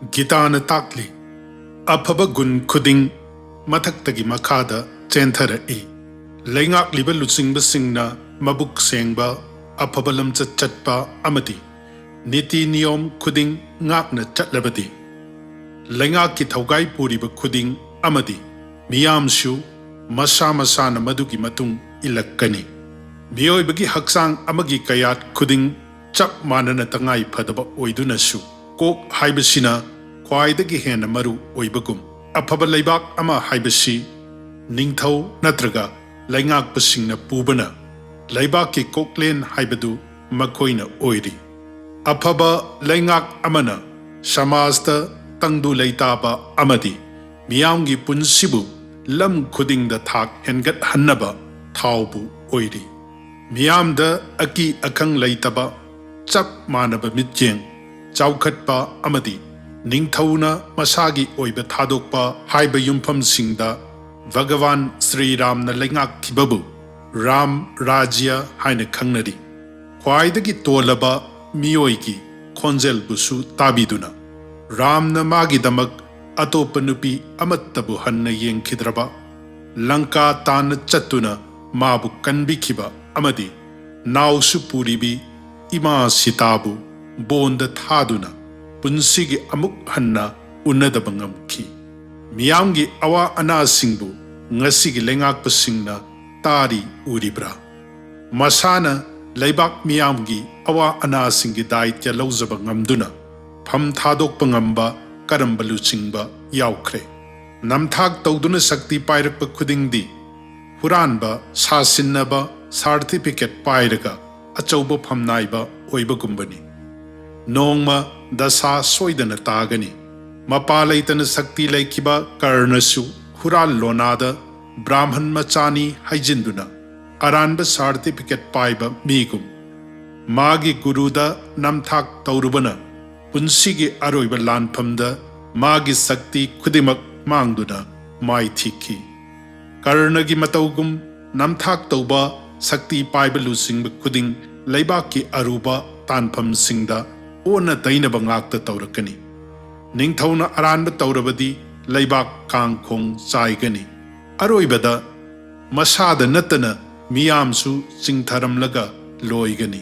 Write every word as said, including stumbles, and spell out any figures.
ꯒꯤꯇꯥꯅ ꯇꯥꯛꯂꯤ, ꯑꯐꯕ ꯒꯨꯟ ꯈꯨꯗꯤꯡ ꯃꯊꯛꯇꯒꯤ ꯃꯈꯥꯗ ꯆꯦꯟꯊꯔꯛꯏ꯫ ꯂꯩꯉꯥꯛꯂꯤꯕ ꯂꯨꯆꯤꯡꯕꯁꯤꯡꯅ ꯃꯕꯨꯛ ꯁꯦꯡꯕ, ꯑꯐꯕ ꯂꯝꯆꯠ ꯆꯠꯄ ꯑꯃꯗꯤ ꯅꯤꯇꯤ ꯅꯤꯌꯣꯝ ꯈꯨꯗꯤꯡ ꯉꯥꯛꯅ ꯆꯠꯂꯕꯗꯤ, ꯂꯩꯉꯥꯛꯀꯤ ꯊꯧꯒꯥꯏ ꯄꯨꯔꯤꯕ ꯈꯨꯗꯤꯡ ꯑꯃꯗꯤ ꯃꯤꯌꯥꯝꯁꯨ ꯃꯁꯥ ꯃꯁꯥꯅ ꯃꯗꯨꯒꯤ ꯃꯇꯨꯡ ꯏꯜꯂꯛꯀꯅꯤ꯫ ꯃꯤꯑꯣꯏꯕꯒꯤ ꯍꯛꯆꯥꯡ ꯑꯃꯒꯤ ꯀꯌꯥꯠ ꯈꯨꯗꯤꯡ ꯆꯞ ꯃꯥꯟꯅꯅ ꯇꯉꯥꯏ ꯐꯗꯕ ꯑꯣꯏꯗꯨꯅꯁꯨ, ꯀꯣꯛ ꯍꯥꯏꯕꯁꯤꯅ ꯈ꯭ꯋꯥꯏꯗꯒꯤ ꯍꯦꯟꯅ ꯃꯔꯨ ꯑꯣꯏꯕꯒꯨꯝ, ꯑꯐꯕ ꯂꯩꯕꯥꯛ ꯑꯃ ꯍꯥꯏꯕꯁꯤ ꯅꯤꯡꯊꯧ ꯅꯠꯇ꯭ꯔꯒ ꯂꯩꯉꯥꯛꯄꯁꯤꯡꯅ ꯄꯨꯕꯅ ꯂꯩꯕꯥꯛꯀꯤ ꯀꯣꯛꯂꯦꯟ ꯍꯥꯏꯕꯗꯨ ꯃꯈꯣꯏꯅ ꯑꯣꯏꯔꯤ꯫ ꯑꯐꯕ ꯂꯩꯉꯥꯛ ꯑꯃꯅ ꯁꯃꯥꯖꯇ ꯇꯪꯗꯨ ꯂꯩꯇꯥꯕ ꯑꯃꯗꯤ ꯃꯤꯌꯥꯝꯒꯤ ꯄꯨꯟꯁꯤꯕꯨ ꯂꯝ ꯈꯨꯗꯤꯡꯗ ꯊꯥꯛ ꯍꯦꯟꯒꯠꯍꯟꯅꯕ ꯊꯥꯎꯕꯨ ꯑꯣꯏꯔꯤ꯫ ꯃꯤꯌꯥꯝꯗ ꯑꯀꯤ ꯑꯈꯪ ꯂꯩꯇꯕ, ꯆꯞ ꯃꯥꯟꯅꯕ ꯃꯤꯠꯌꯦꯡ, ꯆꯥꯎꯈꯠꯄ ꯑꯃꯗꯤ ꯅꯤꯡꯊꯧꯅ ꯃꯁꯥꯒꯤ ꯑꯣꯏꯕ ꯊꯥꯗꯣꯛꯄ ꯍꯥꯏꯕ ꯌꯨꯝꯐꯝꯁꯤꯡꯗ ꯚꯒꯋꯥꯟ ꯁ꯭ꯔꯤ ꯔꯥꯝꯅ ꯂꯩꯉꯥꯛꯈꯤꯕꯕꯨ ꯔꯥꯝ ꯔꯥꯖ꯭ꯌ ꯍꯥꯏꯅ ꯈꯪꯅꯔꯤ꯫ ꯈ꯭ꯋꯥꯏꯗꯒꯤ ꯇꯣꯜꯂꯕ ꯃꯤꯑꯣꯏꯒꯤ ꯈꯣꯟꯖꯦꯜꯕꯨꯁꯨ ꯇꯥꯕꯤꯗꯨꯅ, ꯔꯥꯝꯅ ꯃꯥꯒꯤꯗꯃꯛ ꯑꯇꯣꯞꯄ ꯅꯨꯄꯤ ꯑꯃꯠꯇꯕꯨ ꯍꯟꯅ ꯌꯦꯡꯈꯤꯗ꯭ꯔꯕ, ꯂꯪꯀꯥ ꯇꯥꯟꯅ ꯆꯠꯇꯨꯅ ꯃꯥꯕꯨ ꯀꯟꯕꯤꯈꯤꯕ ꯑꯃꯗꯤ ꯅꯥꯎꯁꯨ ꯄꯨꯔꯤꯕꯤ ꯏꯃꯥ ꯁꯤꯇꯥꯕꯨ ꯕꯣꯟꯗ ꯊꯥꯗꯨꯅ ꯄꯨꯟꯁꯤꯒꯤ ꯑꯃꯨꯛ ꯍꯟꯅ ꯎꯅꯗꯕ ꯉꯝꯈꯤ꯫ ꯃꯤꯌꯥꯝꯒꯤ ꯑꯋꯥ ꯑꯅꯥꯁꯤꯡꯕꯨ ꯉꯁꯤꯒꯤ ꯂꯩꯉꯥꯛꯄꯁꯤꯡꯅ ꯇꯥꯔꯤ ꯎꯔꯤꯕ꯭ꯔꯥ? ꯃꯁꯥꯅ ꯂꯩꯕꯥꯛ ꯃꯤꯌꯥꯝꯒꯤ ꯑꯋꯥ ꯑꯅꯥꯁꯤꯡꯒꯤ ꯗꯥꯏꯇ꯭ꯌ ꯂꯧꯖꯕ ꯉꯝꯗꯨꯅ ꯐꯝ ꯊꯥꯗꯣꯛꯄ ꯉꯝꯕ ꯀꯔꯝꯕ ꯂꯨꯆꯤꯡꯕ ꯌꯥꯎꯈ꯭ꯔꯦ? ꯅꯝꯊꯥꯛ ꯇꯧꯗꯨꯅ ꯁꯛꯇꯤ ꯄꯥꯏꯔꯛꯄ ꯈꯨꯗꯤꯡꯗꯤ ꯍꯨꯔꯥꯟꯕ, ꯁꯥꯁꯤꯟꯅꯕ, ꯁꯥꯔꯇꯤꯐꯤꯀꯦꯠ ꯄꯥꯏꯔꯒ ꯑꯆꯧꯕ ꯐꯝꯅꯥꯏꯕ ꯑꯣꯏꯕꯒꯨꯝꯕꯅꯤ꯫ ꯅꯣꯡꯃ ꯗꯁꯥ ꯁꯣꯏꯗꯅ ꯇꯥꯒꯅꯤ꯫ ꯃꯄꯥ ꯂꯩꯇꯅ ꯁꯛꯇꯤ ꯂꯩꯈꯤꯕ ꯀꯔꯅꯁꯨ ꯍꯨꯔꯥꯜ ꯂꯣꯅꯥꯗ ꯕ꯭ꯔꯥꯍꯃꯟ ꯃꯆꯥꯅꯤ ꯍꯥꯏꯖꯤꯟꯗꯨꯅ ꯑꯔꯥꯟꯕ ꯁꯥꯔꯇꯤꯐꯤꯀꯦꯠ ꯄꯥꯏꯕ ꯃꯤꯒꯨꯝ, ꯃꯥꯒꯤ ꯒꯨꯔꯨꯗ ꯅꯝꯊꯥꯛ ꯇꯧꯔꯨꯕꯅ ꯄꯨꯟꯁꯤꯒꯤ ꯑꯔꯣꯏꯕ ꯂꯥꯟꯐꯝꯗ ꯃꯥꯒꯤ ꯁꯛꯇꯤ ꯈꯨꯗꯤꯡꯃꯛ ꯃꯥꯡꯗꯨꯅ ꯃꯥꯏ ꯊꯤꯈꯤ꯫ ꯀꯔꯅꯒꯤ ꯃꯇꯧꯒꯨꯝ ꯅꯝꯊꯥꯛ ꯇꯧꯕ ꯁꯛꯇꯤ ꯄꯥꯏꯕ ꯂꯨꯆꯤꯡꯕ ꯈꯨꯗꯤꯡ ꯂꯩꯕꯥꯛꯀꯤ ꯑꯔꯨꯕ ꯇꯥꯟꯐꯝꯁꯤꯡꯗ ꯑꯣꯟꯅ ꯇꯩꯅꯕ ꯉꯥꯛꯇ ꯇꯧꯔꯛꯀꯅꯤ꯫ ꯅꯤꯡꯊꯧꯅ ꯑꯔꯥꯟꯕ ꯇꯧꯔꯕꯗꯤ ꯂꯩꯕꯥꯛ ꯀꯥꯡꯈꯣꯡ ꯆꯥꯏꯒꯅꯤ꯫ ꯑꯔꯣꯏꯕꯗ ꯃꯁꯥꯗ ꯅꯠꯇꯅ ꯃꯤꯌꯥꯝꯁꯨ ꯆꯤꯡꯊꯔꯝꯂꯒ ꯂꯣꯏꯒꯅꯤ꯫